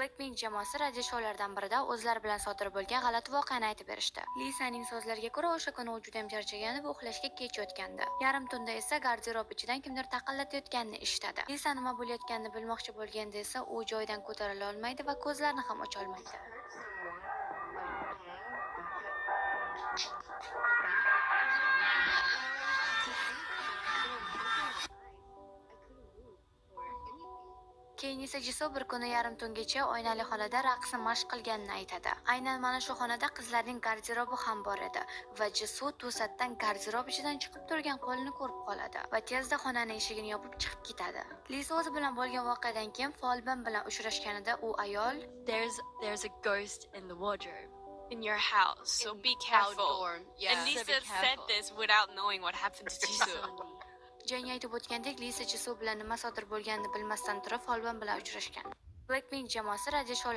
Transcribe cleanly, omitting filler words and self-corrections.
Blackpink jamoasi radio shoulardan birida o'zlari bilan sodir bo'lgan g'alati voqeani aytib berishdi. Lisaning so'zlariga ko'ra, o'sha kuni u judayam charchagandi va uxlashga kech yotgandi. Yarim tunda esa garderob ichidan kimdir taqillatayotganini eshitadi. Lisa nima bo'layotganini bilmoqchi bo'lganda esa u joyidan ko'tarila olmaydi va ko'zlarini ham ocha olmaydi. Keyin esa Jisoo bir kuni yarim tungacha oynali xonada raqsni mashq qilganini aytadi. Aynan mana shu xonada qizlarning garderobi ham bor edi va Jisoo to'satdan garderob ichidan chiqib turgan qo'lini ko'rib qoladi va tezda xonani eshigini yopib chiqib ketadi. Lisa o'zi bilan bo'lgan voqeadan keyin folbin bilan uchrashganida u ayol There's a ghost in the wardrobe. In your house, so In be our careful. dorm. Yeah. And So Lisa be said careful. this without knowing what happened to Jisoo. Jang aytib o'tgandek, Lisa Jisoo bilan nima sodir bo'lganini bilmasdan turib folbin bilan uchrashgan. Blackpink jamoasi radio shoular